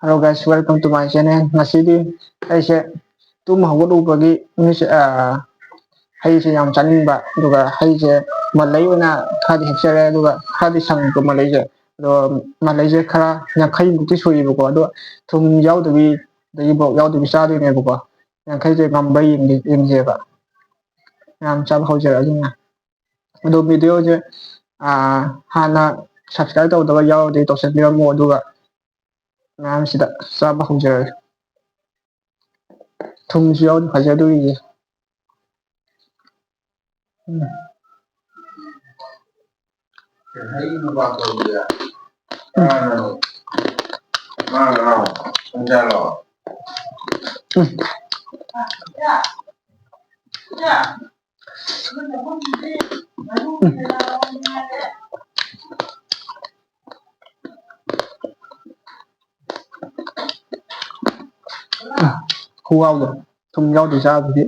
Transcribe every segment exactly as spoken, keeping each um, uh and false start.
Hello guys, welcome to my channel. ꯉꯁꯤꯗꯤ ꯑꯩꯁꯦ ꯇꯨꯝ ꯍꯧꯒꯠꯂꯨꯕꯒꯤ ꯃꯤꯁꯦ, ꯑ, ꯍꯩꯁꯦ ꯌꯥꯝ ꯆꯥꯅꯤꯡꯕ, ꯑꯗꯨꯒ ꯍꯩꯁꯦ ꯃꯂꯩ ꯑꯣꯏꯅ ꯈꯔꯗꯤ ꯍꯦꯛꯆꯔꯦ, ꯑꯗꯨꯒ ꯈꯔꯗꯤ ꯁꯪꯉꯤꯀꯣ ꯃꯂꯩꯁꯦ꯫ ꯑꯗꯣ ꯃꯂꯩꯁꯦ ꯈꯔ ꯌꯥꯡꯈꯩꯃꯨꯛꯇꯤ ꯁꯨꯏꯕꯀꯣ, ꯑꯗꯣ ꯊꯨꯝ ꯌꯥꯎꯗꯕꯤ, ꯑꯗꯒꯤ ꯃꯣꯔꯣꯛ ꯌꯥꯎꯗꯕꯤ ꯆꯥꯗꯣꯏꯅꯦꯕꯀꯣ꯫ ꯌꯥꯡꯈꯩꯁꯦ ꯉꯝꯕ꯭ꯔꯥ ꯌꯦꯡꯒꯦ-, ꯌꯦꯡꯁꯦꯕ꯫ ꯃꯌꯥꯝ ꯆꯥꯕ ꯍꯧꯖꯔꯛꯑꯅꯤ꯫ ꯑꯗꯣ video ꯁꯦ, ꯑ, ꯍꯥꯟꯅ subscribe ꯇꯧꯗꯕ ꯌꯥꯎꯔꯗꯤ ꯇꯧꯁꯟꯕꯤꯔꯝꯃꯣ, ꯑꯗꯨꯒ ꯃꯌꯥꯝꯁꯤꯗ ꯆꯥꯕ ꯍꯧꯖꯔꯒꯦ꯫ ꯊꯨꯝꯁꯨ ꯌꯥꯎꯗꯤ ꯐꯖꯗꯣꯔꯤꯌꯦ꯫ ꯎꯝ꯫ ꯎꯝ꯫ ꯈꯨꯍꯥꯎꯗꯣ꯫ ꯊꯨꯝ ꯌꯥꯎꯗ꯭ꯔꯤ ꯆꯥꯕꯗꯨꯗꯤ꯫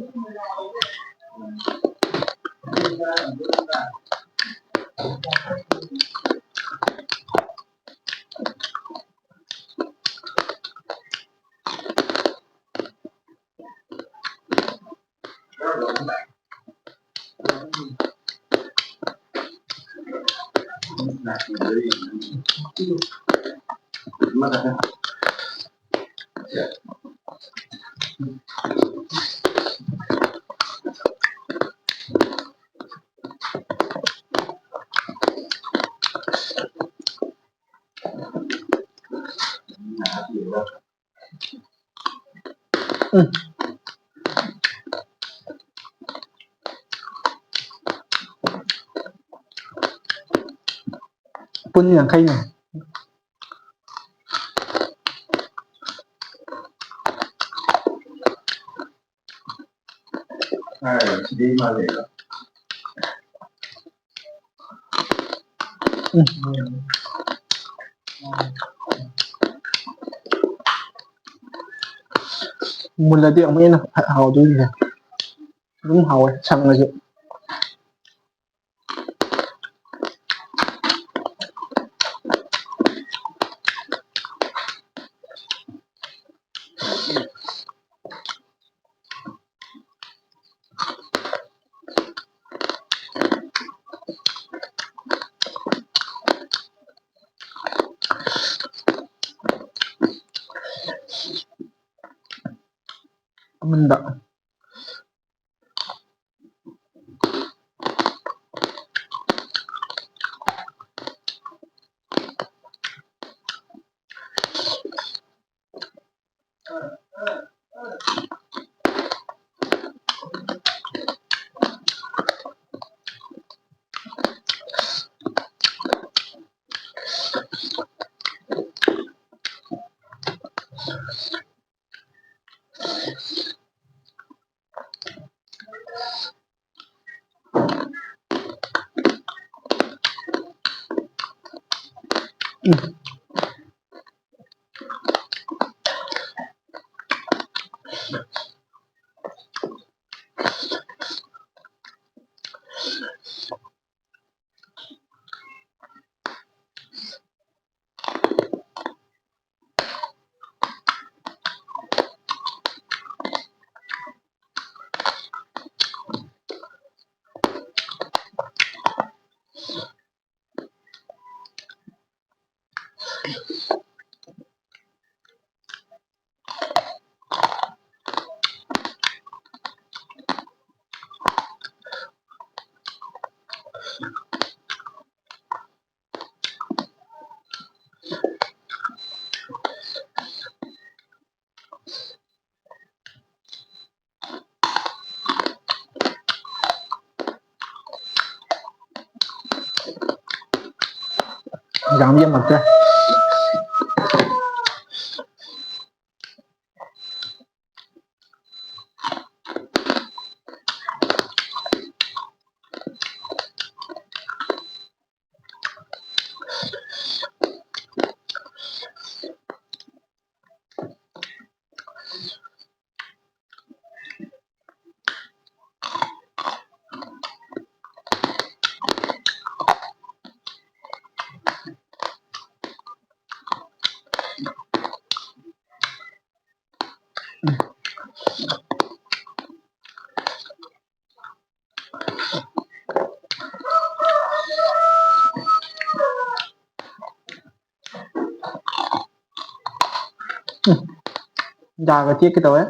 ꯎꯝ꯫ ꯄꯨꯟ ꯌꯥꯡꯈꯩꯅꯦ꯫ ꯎꯝ꯫ ꯃꯨꯜꯂꯗꯤ ꯑꯃꯨꯛ ꯍꯦꯟꯅ ꯍꯥꯎꯗꯣꯏꯅꯦ꯫ ꯑꯗꯨꯝ ꯍꯥꯎꯋꯦ ꯁꯪꯉꯁꯨ꯫ ꯃꯨꯟꯗ꯫ ꯌꯥꯝ ꯌꯦꯡꯉꯛꯇ꯭ꯔꯦ꯫ ꯎꯝ, ꯗꯥꯒ ꯇꯦꯛꯀꯦ ꯇꯧꯋꯦ꯫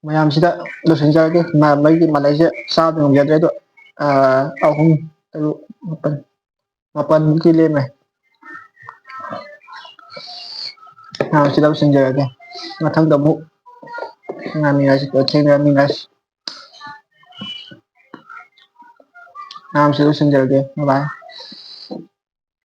ꯃꯌꯥꯝꯁꯤꯗ ꯂꯣꯏꯁꯤꯟꯖꯔꯒꯦ꯫ ꯃꯌꯥꯝ ꯃꯩꯒꯤ ꯃꯥꯂꯩꯁꯦ ꯆꯥꯕ ꯉꯝꯖꯗ꯭ꯔꯦ꯫ ꯑꯗꯣ ꯑꯍꯨꯝ, ꯇꯔꯨꯛ, ꯃꯥꯄꯟ, ꯃꯥꯄꯟꯃꯨꯛꯇꯤ ꯂꯦꯝꯃꯦ꯫ ꯃꯌꯥꯝꯁꯤꯗ ꯂꯣꯏꯁꯤꯟꯖꯔꯒꯦ꯫ ꯃꯊꯪꯗ ꯑꯃꯨꯛ ꯉꯥꯃꯤꯟꯅꯁꯤ, ꯊꯦꯡꯅꯃꯤꯟꯅꯁꯤ꯫ ꯃꯌꯥꯝꯁꯤꯗ ꯂꯣꯏꯁꯤꯟꯖꯔꯒꯦ꯫ Bye bye꯫